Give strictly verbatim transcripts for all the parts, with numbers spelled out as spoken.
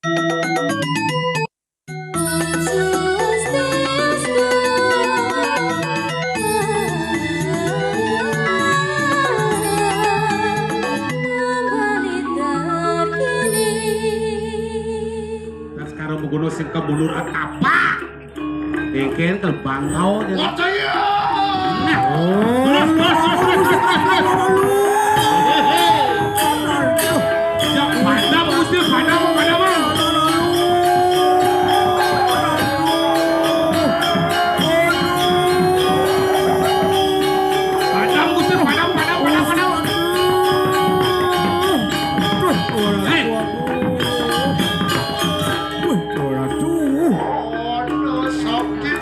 Nah, sekarang mengguno sing kebulur atapa. Engken terbang kau jadi. Wah, iya. Nah. Terus, terus, terus, terus, terus, terus. Hehehe. Cak padam, Gusti, padam, padam. Padam, Gusti, padam, padam, padam, padam. Hei. Wih, ora tuh. Aduh, sakit.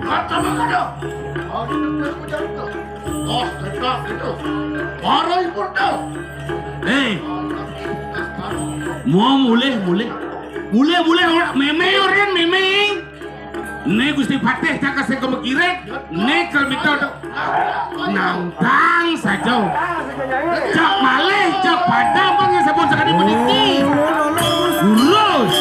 Kata mangada. Oh, tetap itu. Para ibu tuh. Hei. Mau mulih, mulih. Mulih, mulih, ora, meme, orang meme. Né Gusti Patih cakak sing kemekiré, né kal mita nantang saja. Cak malih, cak padam pang sampun sakadi puniki. Lurus.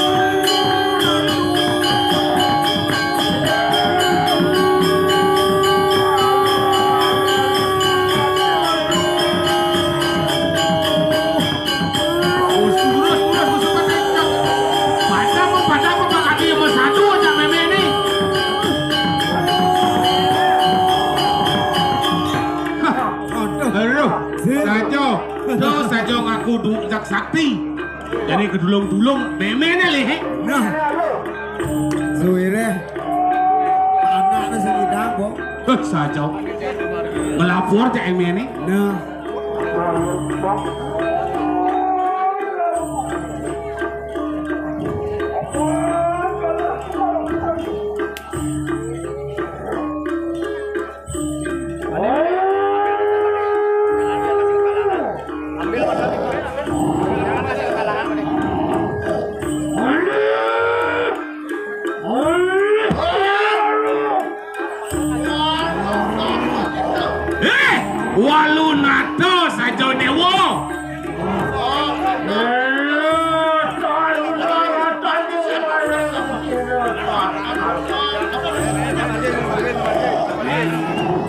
Terus, terus, terus, terus, terus, terus. Baca apa, baca apa, Pak Kadi, yang satu aja meme ini. Hah, aduh, saja, tuh saja ngaku du-, jak sakti. Jadi kedulung-dulung, meme ini lih. Nah, suwireh anaknya sing idang, Bok. Heh, saja. Melapor cak meme ini. Nah. Eh, Walunata saja dewa.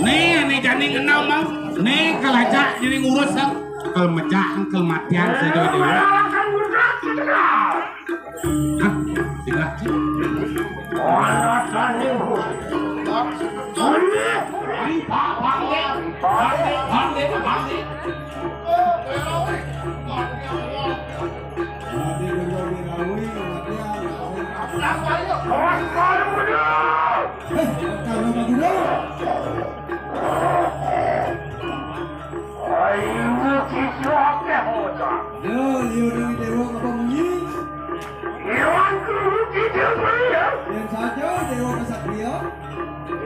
Nih, nih jani ngenam, Bang. Nih kelajak jani ngurus, Bang. Kel mejak, kel matian saja dewa. Hah? Tinggal. Ayo, liur dewa apa munyi? Iwan kudu kidul maya. Yang saja dewa kesatria.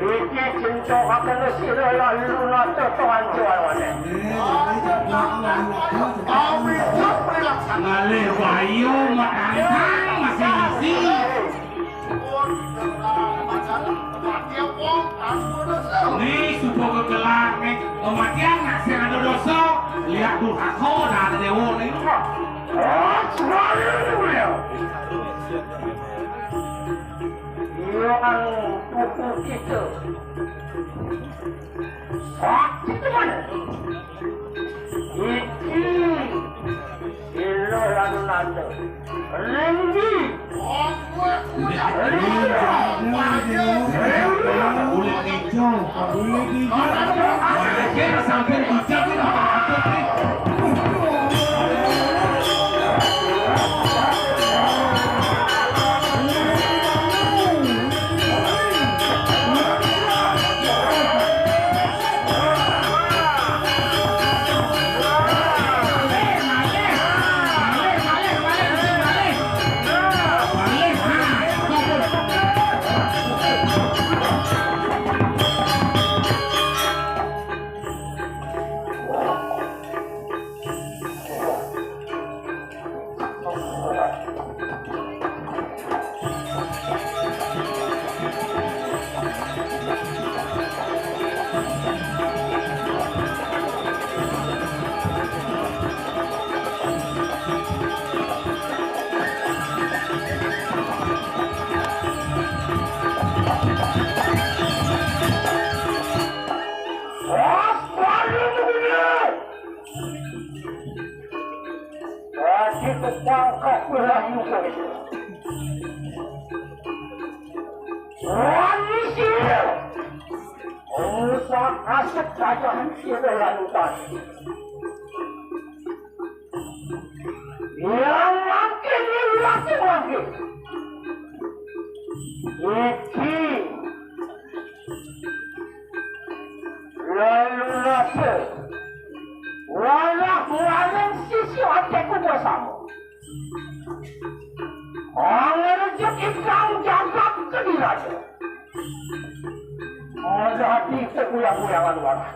Iki cinta kakene sira lalu nata tuan jual wane. Ngalih wayu matantang masih isi. Nih, supo kekelak, nek kematian nak sing ada dosa, lihat durhaka dan dewa nih. Iya, kan tubuh kita. Sakti teman. Iki ilo lalu nanda. Ringgi. Ringgi. Ringgi. Ringgi. Ringgi. Ringgi. Ringgi. Ringgi. Ringgi. Ringgi. Ringgi. Wani sira, usah asuk jajahan sira lan utane. Yang makin lelaki lagi. Iki lalu nase. Walah maring sisi ateku bersama. Pangerjek ikang jagat kediraja. Ada di sekuyang-kuyangan warah.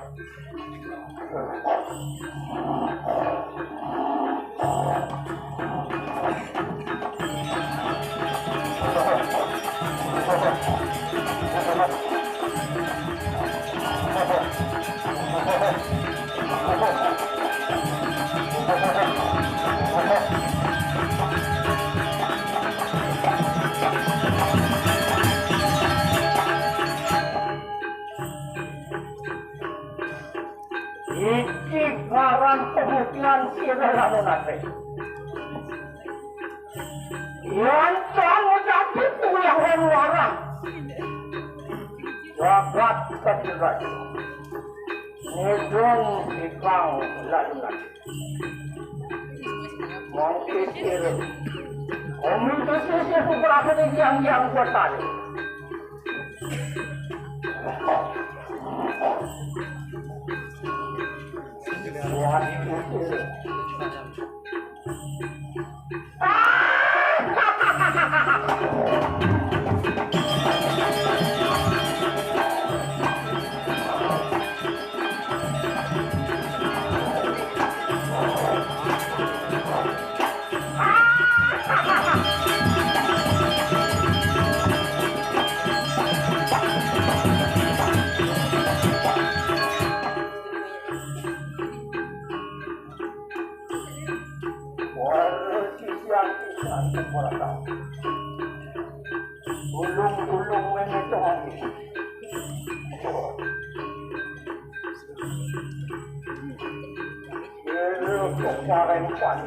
Iki ngaran pemutihan sira lanunate. Yen tan menjadi puyah wan warang. Jagat kadirai. Ngedung ikang lanunate. Mangke sira. Komi sesuk berasane yang-yang kuatane. Ora sisian pisan ora tau. Ulung-ulung memeto lagi. Ero kok sareng pan.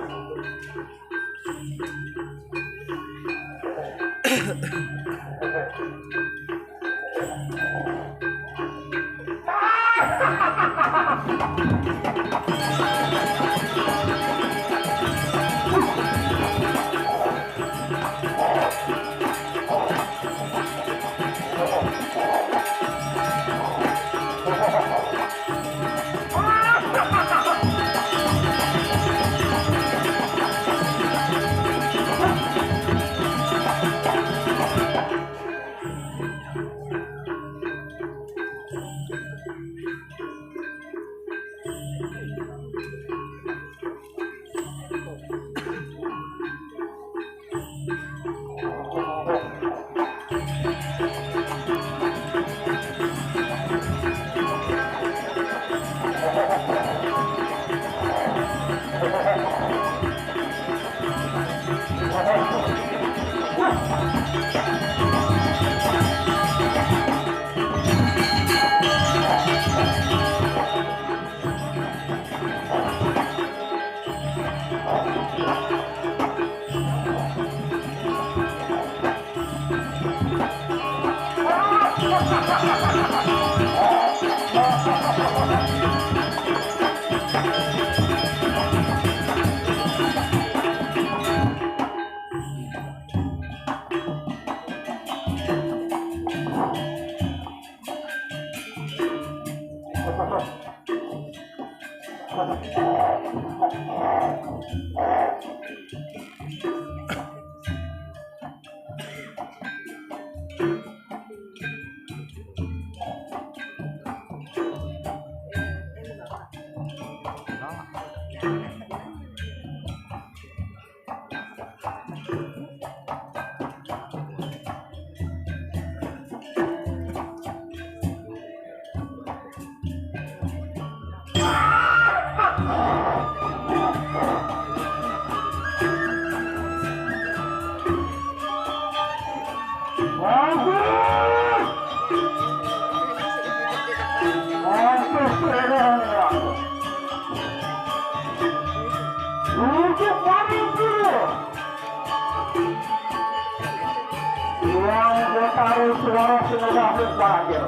Wah, wis parkir.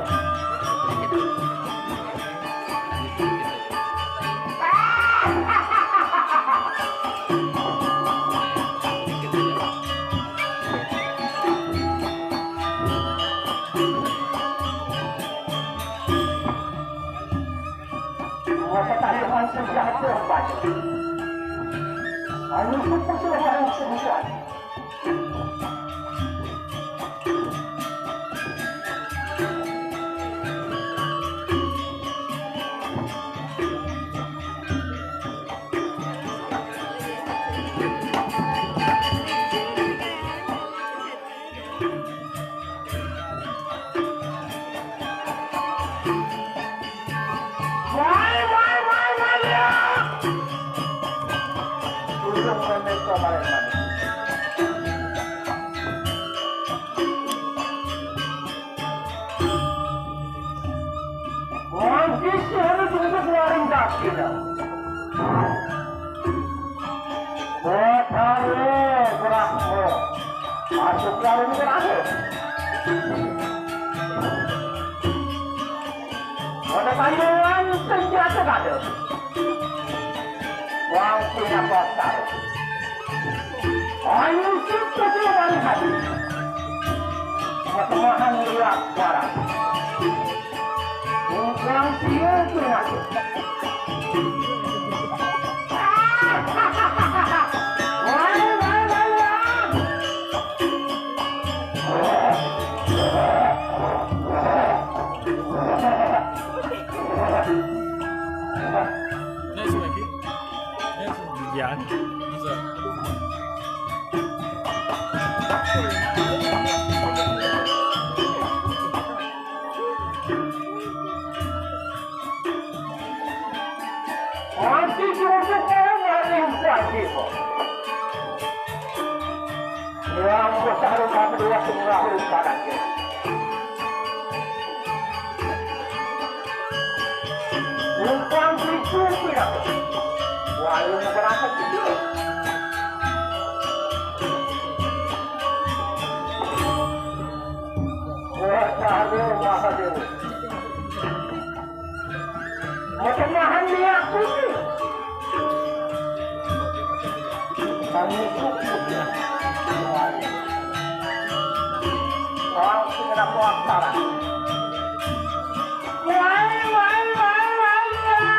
Wah, ketahuan senjata, Pak. Ayo, cepat, cepat, cepat. Wai, wai, wai, wai, ya. Tulung menek kau balik mana? Wong sisi harus untuk keluarin kaki dah. Betara Brahma masuk dalam geraha. Pada pandangan senjata kada. Wang punya pasar. Ayo kita dari hati. Pertemahan liwat barang. Bukan dia tu nak. Yan. Anti jurusnya yang paling kuat itu. Yang besar rumah kedua semua harus padatnya. Umpan itu tidak. Walau berangkat itu. Wah, Mahadewa. Macam mana dia aku ni? Kami cukup ya. Orang sini nak buat parah. Wai, wai, wai, wai, wai.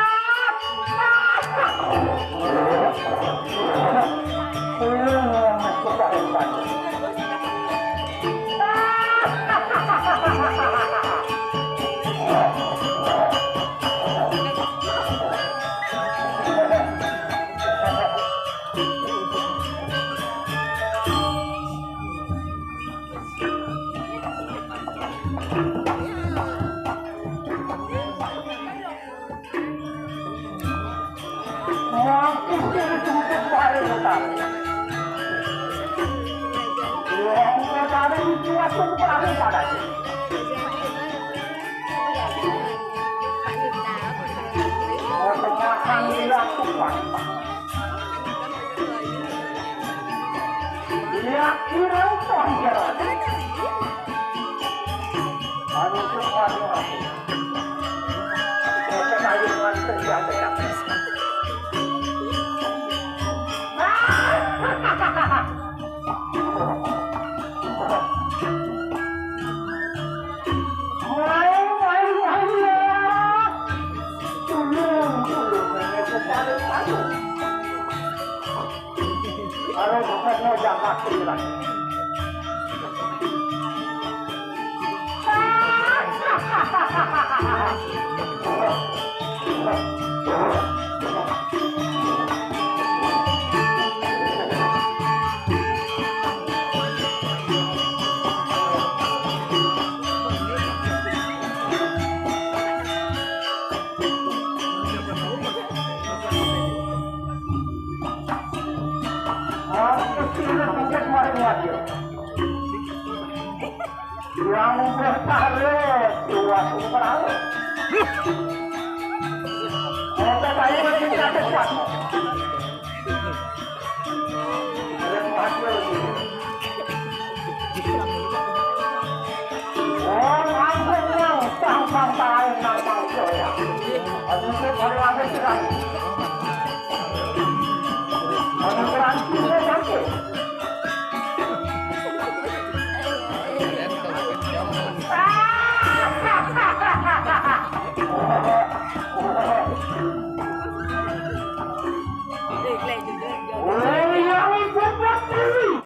Yang bertaruh tua umur. Orang